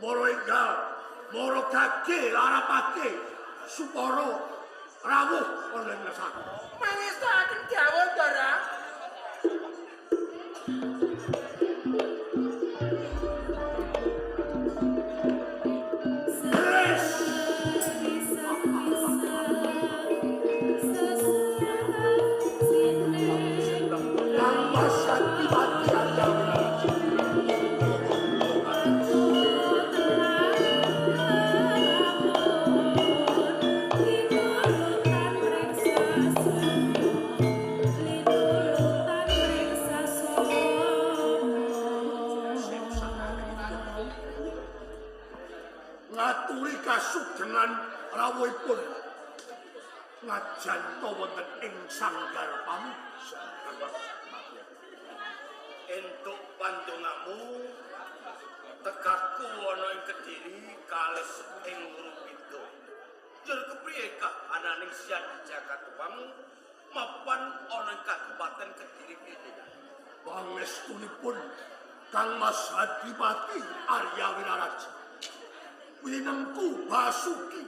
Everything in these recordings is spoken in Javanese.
Moro enggal, moro gage larapake supara Rawuh ana ing ngersake. Mangestokaken dawuh, Ndara. Kang Mas Adipati Arya Wiraraja. Ngaturi kasugengan rawuhipun ngajanta wonten ing sanggar pamuja. Entuk pandongamu tekaku ana ing Kediri kalis ing Wurupida. Jur kepriye kahananing Sian Jakatuwang mapan ana ing Kabupaten Kediri kene? Pangestunipun Kang Mas Adipati Arya Wiraraja. Winengku Basuki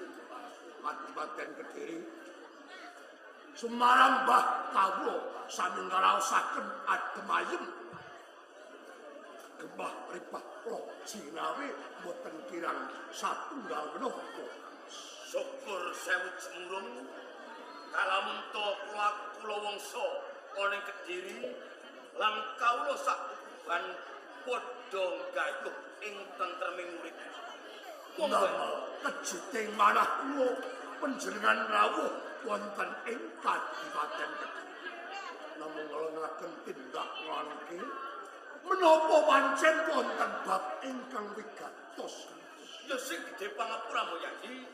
Kadipaten Kediri sumarambah kawula sami ngraosaken adem ayem gemah ripah loh jinawe boten kirang satunggal menapa. Syukur sewu jemurung kalamunta kula kula wangsa ana ing Kediri lan kawula sakuban padha gayuh ing tentreming urip. Monggo kejuting manah kula panjenengan rawuh wonten ing Kadipaten Kediri. Namung nglengaken tindak nglangke menapa pancen wonten bab ingkang wigatos. Ya sing gedhe pangapuramu Yayi,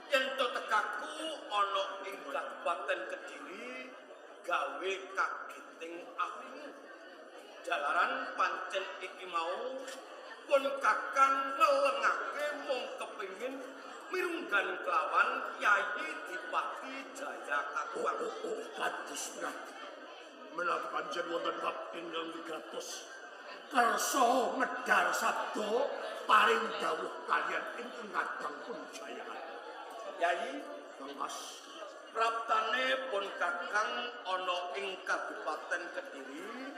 yen to tekaku ana ing Kabupaten Kediri gawe kageting awingu. Jalaran pancen iki mau pun kakang ngelengake mung kepingin mirunggan kelawan Yayi Dipati Jaya Katuwang. Oh, kados prati. Menawi pancen wonten bab ingkang wigatos kersa medhar sabda paring dawuh kaliyan ingkang kadang pun jaya. Yayi, Kang Mas, praptane pun kakang ana ing Kabupaten Kediri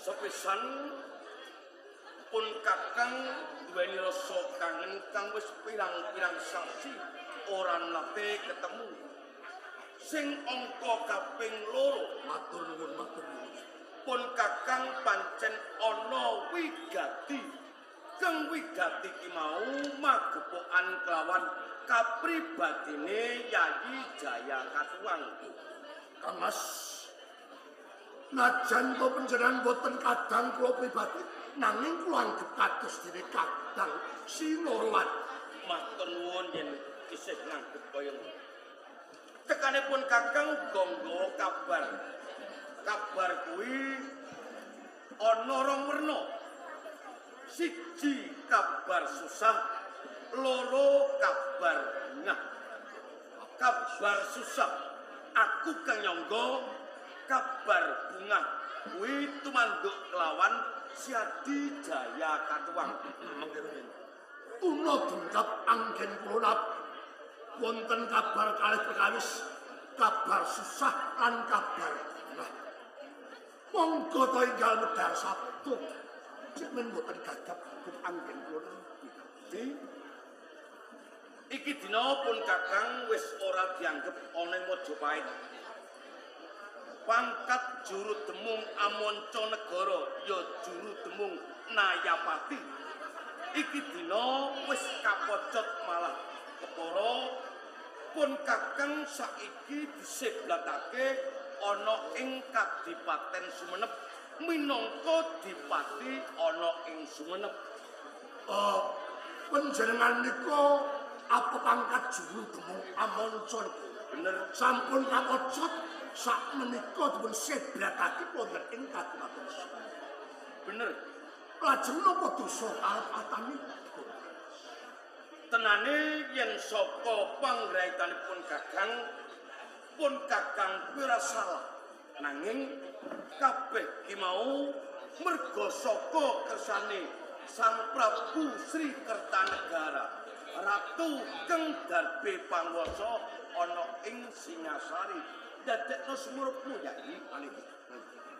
sepisan pun kakang duweni rasa kangen kang wis pirang-pirang sasi ora nate ketemu. Sing angka kaping loro, matur nuwun, matur nuwun. Pun kakang pancen ana wigati. Kang wigati ki mau magepokan kelawan kapribadine Yayi Jaya Katuwang. Kang Mas, najan to panjenengan boten kadang kula pribadi, nanging kula anggep kados dene kadang sinorwan. Matur nuwun yen isih nganggep kaya ngono. Tekane pun kakang uga nggawa kabar. Kabar kuwi ana rong werna. Siji kabar susah, loro kabar ngah. Kabar susah aku kang nyangga, kabar bungah kuwi tumanduk kelawan Siadi Jaya Katuwang. Tuna dengkap anggen kula nap wonten kabar kalih perkawis, kabar susah lan kabar bungah. Monggo to enggal medhar sabda. Cek men boten gagap gugup anggen kula nampi. Iki dina pun kakang wis ora dianggep ana ing Majapahit. Pangkat juru demung Amonca Negara ya juru demung Nayapati. Iki dina wis kapocot malah kepara pun kakang saiki diseblatake ana ing Kadipaten Sumenep minangka dipati ana ing Sumenep. Panjenengan nika apa pangkat juru demung Amonca Negara? Bener. Sampun kapocot sak menika dipun seblatake wonten ing Kadipaten Sumenep. Bener. Lajeng napa dosa kalepatanipun? Tenane yen saka pangraitanipun kakang pun kakang kuwi ora salah. Nanging kabeh ki mau merga saka kersane Sang Prabu Sri Kertanegara, Ratu Keng Darbe Panguwasa ana ing Singasari. Dadekno sumurupmu Yai.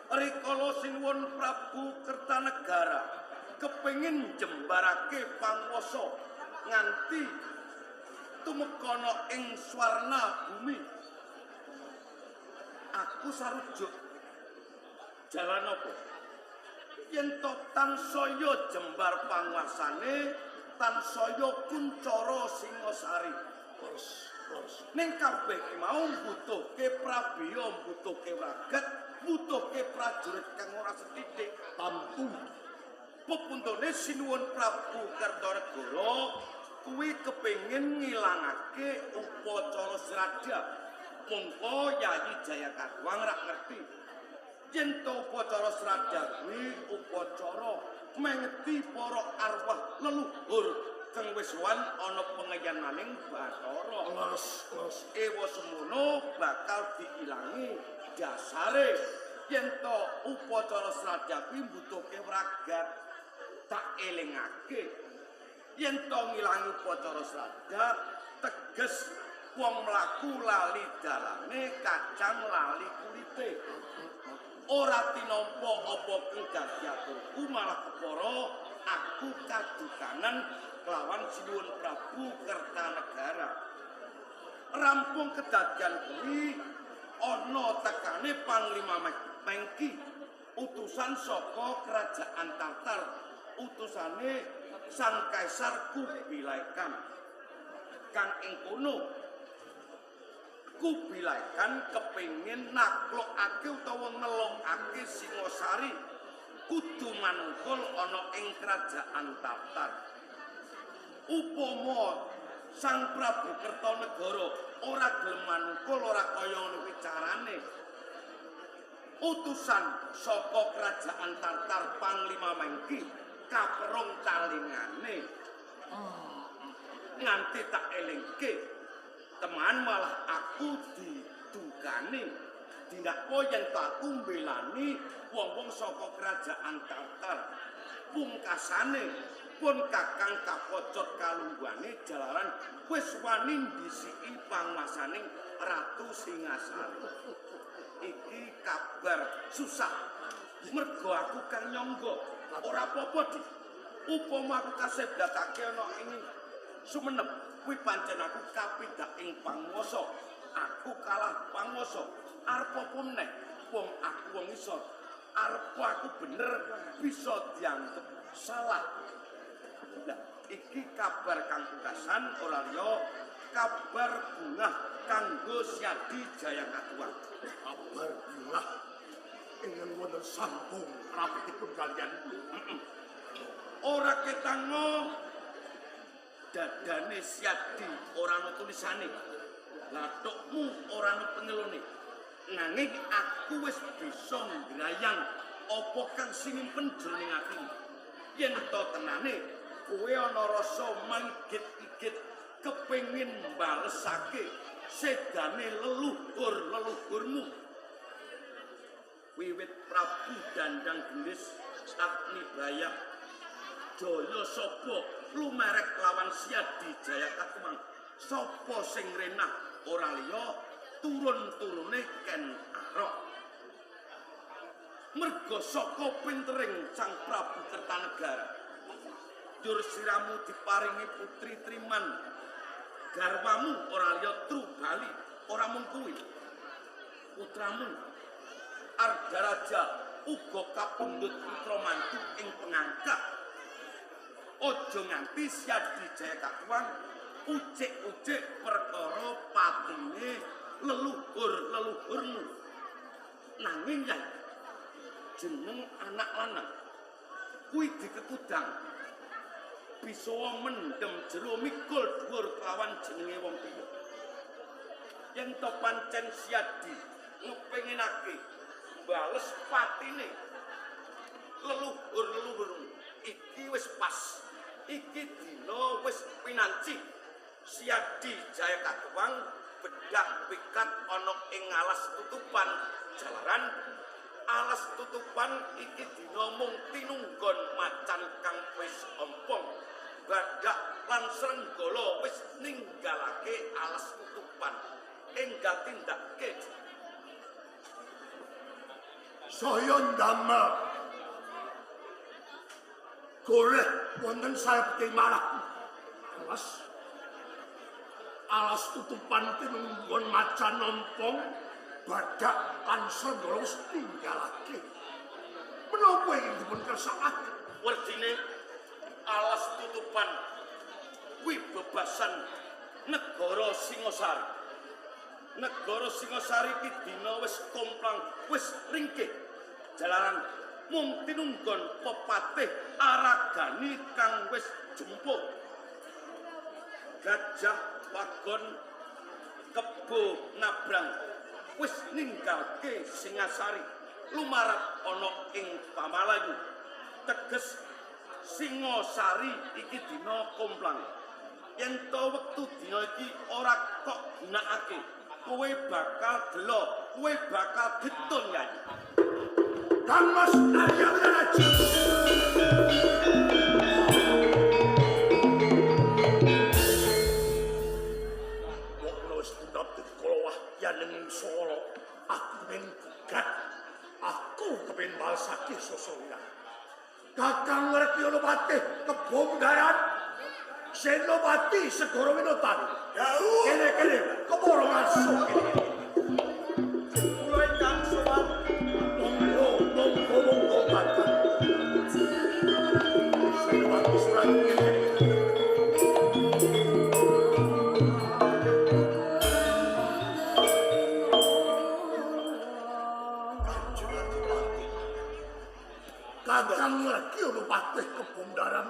Rikala Sinuwun Prabu Kertanegara kepengin jembarake panguwasa nganti tumeka ana ing swarna bumi. Aku sarujuk jalan apa? Yen to tansaya jembar panguasane, tansaya kuncara Singasari. Ning kabeh ki mau mbutuhke prabeya, mbutuhke wragat, mbutuhke prajurit kang ora sethithik. Tamtu Pepuntune Sinuwun Prabu Kertanegara kuwi kepengin ngilangake upacara sradha. Mongko Yayi Jayakatwang rak ngerti yen to upacara sradha kuwi upacara mengeti para arwah leluhur kang wis sowan ana pengeyananing Bathara. Leres, leres. Ewa semono bakal diilangi dasare yen to upacara sradha kuwi mbutuhke wragat. Tak elingake yen to ngilangi upacara sradha teges wong mlaku lali dalane, kacang lali kulite. Ora tinampa apa kang dadi aturku, malah kepara aku kadukanan kelawan Sinuwun Prabu Kertanegara. Rampung kedadian kuwi ana tekane Panglima Mengki, utusan saka kerajaan Tatar, utusane Sang Kaisar Kubilai Khan. Kang ing kono Kubilai Khan kepengin naklukake utawa ngelokake Singasari kudu manungkul ana ing kerajaan Tatar. Upama Sang Prabu Kertanegara ora gelem manungkul, ora kaya ngono kuwi carane. Utusan saka kerajaan Tatar Panglima Mengki kaperung talingane. Nganti tak elingke teman malah aku didugani. Dindakpo yen tak aku mbelani wong-wong saka kerajaan Tatar. Pungkasane pun kakang kapocot kalungguhane jalaran wis wani ndhisiki panguasaning Ratu Singasari. Iki kabar susah mergo aku kang nyangga. Ora apa-apa, Dik. Upama aku kaseblatake ana ing Sumenep, kuwi pancen aku kapidak ing panguwasa. Aku kalah panguwasa. Arep apa meneh? Wong aku wong isor. Arep aku bener bisa dianggep salah. Lah, iki kabar kang pungkasan ora liya kabar bungah kanggo Syadi Jayakatwang. Kabar bungah ingkang wonten sambung rapetipun kalian. Ora ketango dadane Syadi ora ana tulisane. Lathukmu ora ana pengelone. Nanging aku wis bisa ngrayang apa kang sinimpen jroning atimu. Yen to tenane kowe ana rasa manggit-igit kepengin mbalesake sedane leluhur-leluhurmu. Wiwit Prabu Dandang Gendis Agnibaya Jaya Saba lumerek lawan Syadi Jayakatwang. Sapa sing renah ora liya turun-turune Ken Arok. Merga saka pintering Sang Prabu Kertanegara, njur siramu diparingi putri Triman. Garwamu ora liya Trubali, ora mung kuwi. Putramu Ardaraja uga kapundhut putra mantu ing pengangkat. Aja nganti Syadi Jayakatwang ucik-ucik perkara patine leluhur-leluhurmu. Nanging ya jeneng anak lanang kuwi dikekudang bisa mendem jero mikul dhuwur kelawan jenenge wong tuwa. Yen to pancen Syadi ngepenginake bales patine leluhur-leluhurmu, iki wis pas, iki dina wis pinanci. Syadi Jayakatwang bedak pikat ana ing alas tutupan jalaran alas tutupan iki dina mung tinunggon macan kang wis ompong, badak lan srenggala wis ninggalake alas tutupan. enggal tindake. Saya ndamel goleh wonten salebeting malah alas alas tutupan tinunggon macan ompong badak lan srenggala wis ninggalake. Menapa ingkang dipun kersakaken? Werdine alas tutupan kuwi bebasan negara Singosari. Negara Singosari iki dina wis komplang, wis ringkih. Jalaran mung tinunggon pepatih Aragani kang wis jumpuh. Gajah Wagon Kebo Nabrang wis ninggalke Singasari lumarap ana ing Pamalayu. Teges Singosari iki dina komplang. Yen to wektu dina iki ora kok gunakake, kowe bakal gelo, kowe bakal getun Yai. Kang Mas Arya Winaraja. Wong wis tundap dadi kalawah yen Solo, aku kepengin gugat, aku kepengin balesake sosowira. Kakang ngerti ana patih Kebo Mundaran, Senopati Segara Winotan. Kene-kene kepara ngaso kene. Kula ingkang sowan. Monggo, monggo, monggo kakang. Senopati Surat kene. Kanjeng Adipati. Kakang ngerti ana patih Kebo Mundaran.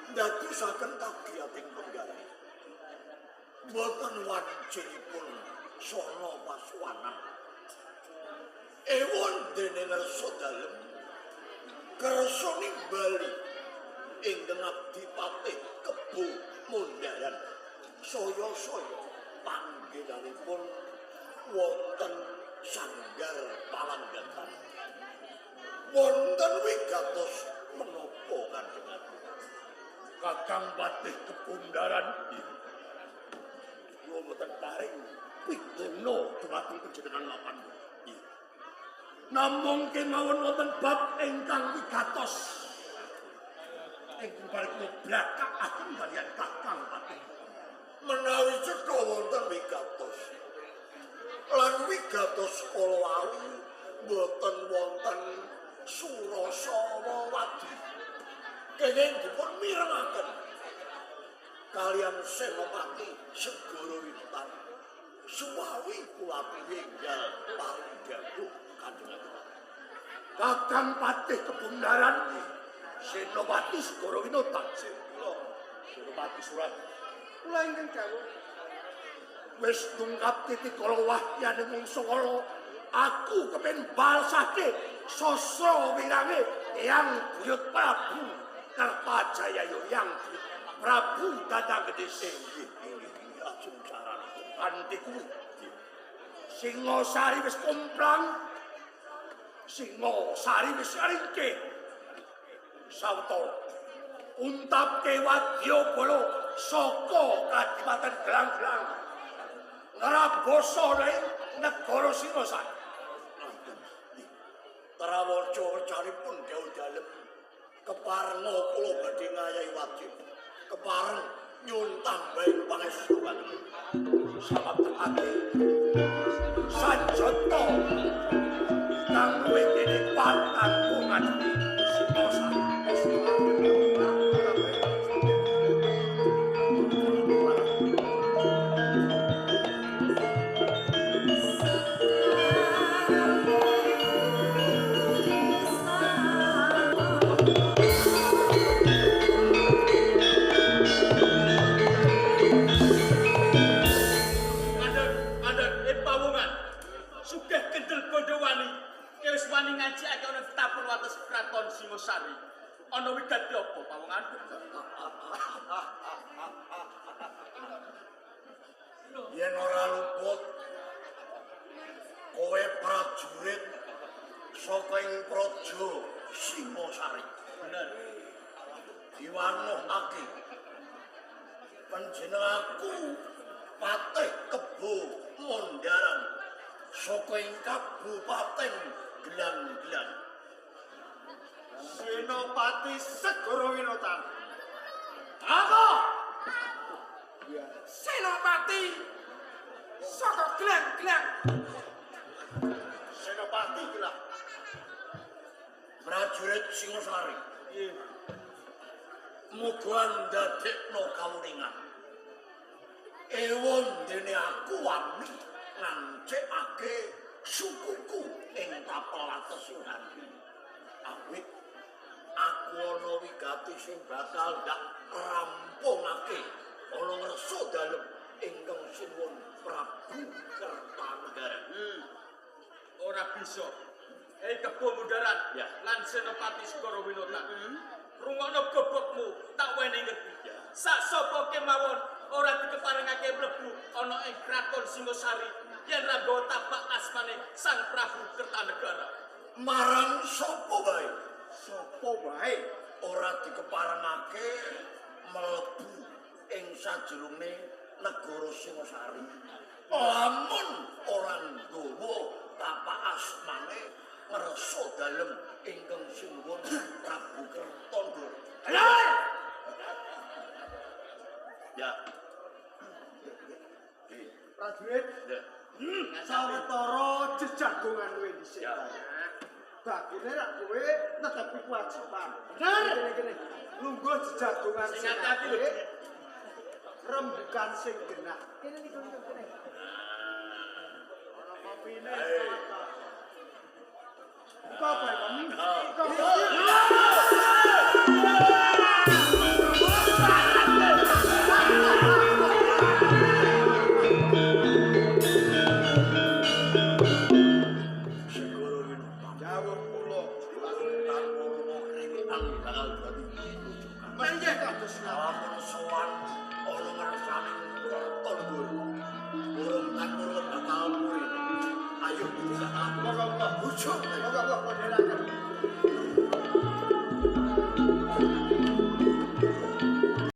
Ndadosaken kagiyating penggalih. Mboten wancinipun sono pasuwanan. Ewon dene ngersa dalem kersa nimbali ingkang abdi patih Kebo Mundaran. Saya-saya panggenanipun wonten sanggar palanggatan. Wonten wigatos menapa Kanjeng Adipati? Kakang Patih Kebo Mundaran, kula mboten paring piguna dumateng panjenengan lapan. Namung kemawon wonten bab ingkang wigatos ingkang paring kula blakakaken kaliyan Kakang Patih. Menawi cetha wonten wigatos lan wigatos kala wau mboten wonten surasa wadi. Kenging dipun mirengaken kaliyan Senopati Segara Winotan. Suwawi kula enggal paring dawuh Kanjeng Adipati. Kakang Patih Kebo Mundaran, Senopati Segara Winotan. Senopati Surat Kula ingkang dawuh. Wis tungkap titik kala wahyane mungsu kala, aku kepengin balesake sasra wirange Eyang Buyut Prabu Kertajaya Yang Prabu Dadang Gedhe. Inggih, inggih, inggih, ajeng saranipun. Kanthi kuwi Singosari wis komplang, Singosari wis ringkih. Sawetara untapke wadyabala saka kadipaten Gelang-gelang ngrabasa ing negara Singosari. Trawaca wercanipun dawuh dalem keparenga kula badhe ngayahi wajib. Kepareng nyuwun tambahing pangestu kanjeng. Samaptekake sanjata kang luwih dene kanggo ngadepi Singosari. Singosari. Ana wigati apa pawongan? Yen ora luput kowe prajurit saka ing praja Singosari. Bener. Diwanuhake panjenenganku Patih Kebo Mondaran saka ing Kabupaten Gelang-Gelang. Senopati Segara Winota. Apa? Senopati saka Gelang-Gelang. Senopati Gelang. Prajurit Singosari. Nggih. Muga ndadekno kawuningan. Ewon dene aku wani ngancikake sukuku ing tapel atesunan. Awit aku ana wigati sing bakal ndak rampungake ana ngersa dalem ingkang sinuwun Prabu Kertanegara. Ora bisa. Kebo Mundaran Ya. lan Senopati Segara Winota. Rungokno gobokmu tak wenehi ngerti. Ya. Sak sapa kemawon ora dikeparengake mlebu ana ing Kraton Singosari yen ra nggawa tapak asmane Sang Prabu Kertanegara. Marang sapa wae? Sapa wae? Ora dikeparengake mlebu ing sajrone negara Singosari. Lamun ora nggawa tapak asmane ngersa dalem ingkang sinuwun Prabu Kertanegara. Benar. Ya. Prajurit, Ya. sawetara jejagongan kowe dhisik. Ya. Bagine rak kowe netepi kewajiban. Bener. Kene kene. Lungguh jejagongan Sing sing ati-ati lho. apik, rembukan sing genah. Kene niku niku kene. Ana kopine. Buka apa ya? Buka apa? Segara Winota. Jawab kula. Tanpa rumo kriwikan bakal dadi rujukan. Mangke kados Lamun sowan ana ngersane